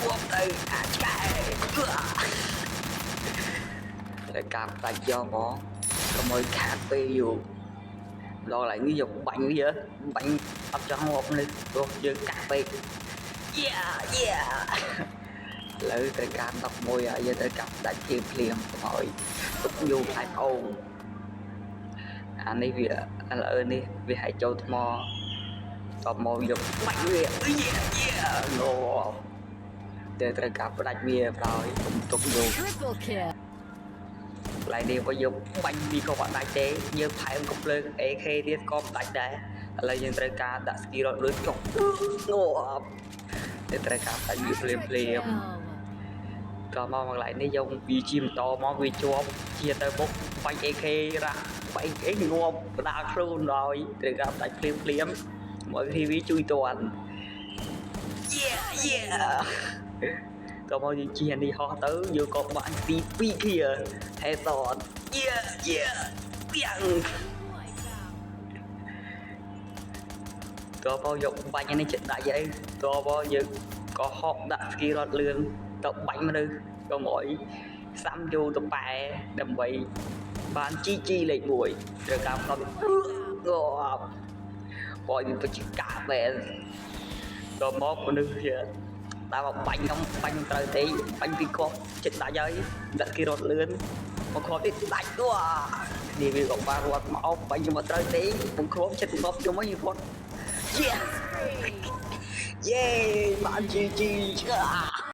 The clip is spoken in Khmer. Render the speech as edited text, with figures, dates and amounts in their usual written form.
ងាប់ទៅអាឆ្កែត្រូវការផ្ដាច់យកហ្មងកុំឲ្យខាតពេលយូរដល់កន្លែងនេះយកបាញ់វាបាញ់អត់ចង់ងាប់នេះព្រោះយើងកាក់ពេក Yeah yeah ឥឡូវត្រូវការ11ហើយយើងត្រូវការផ្ដាច់ភ្លាមភ្លាមកុំឲ្យទុកយូរខ្លាចអូមអានេះវាឥឡូវនេះវាហែកចូលថ្មតបមកយកបាញ់វា Yeah yeah ងាប់តែត្រូវការផ្ដាច់វាប្រោយកុំទុកយូរ Triple kill. កន្លែងនេះបើយកបាញ់ពីក៏អត់ដាច់ទេយើងថែមកំភ្លើង AK ទៀតក៏មិនដាច់ដែរឥឡូវយើងត្រូវការដាក់ skill រត់លឿនចុះងាប់តែត្រូវការផ្ដាច់វាភ្លាម Quadra ភ្លាម kill. ក៏មកកន្លែងនេះយកវាជាម៉ូតូមកវាជាប់ជាទៅមុខបាញ់ AK រ៉ាក់បាញ់អីងាប់បដាលខ្លួនដល់ត្រូវការផ្ដាច់ភ្លាមភ្លាមមក TV ជួយតាន់ Yeah yeah ក៏មកយើងជិះអានេះហោះទៅយើងក៏បានទី2 kill headshot Yeah yeah ៀង Wipeout. ក៏មកយកបាញ់អានេះចិត្តដាច់អីក៏មកយើងក៏ហក់ដាក់ skill រត់លឿនទៅបាញ់មនុស្សក៏មកឲ្យសាំយូរទៅប៉ែដើម្បីបាន GG លេខ1ត្រូវការផ្ដល់ងាប់បយវាជាកាមែនក៏មកមនុស្សជាតាមមកបាញ់ខ្ញុំបាញ់ត្រូវទេបាញ់ពីគ្រាប់ចិត្តដាច់ហើយដាក់ skill រត់លឿនមកគ្រាប់ទៀតដាច់វ៉ានេះវាក៏បានរត់មកបាញ់ខ្ញុំអត់ត្រូវទេមកគ្រាប់ចិត្តងាប់ជុំហើយរត់ Yeah Spree. យេបាន GG ឆ្ងា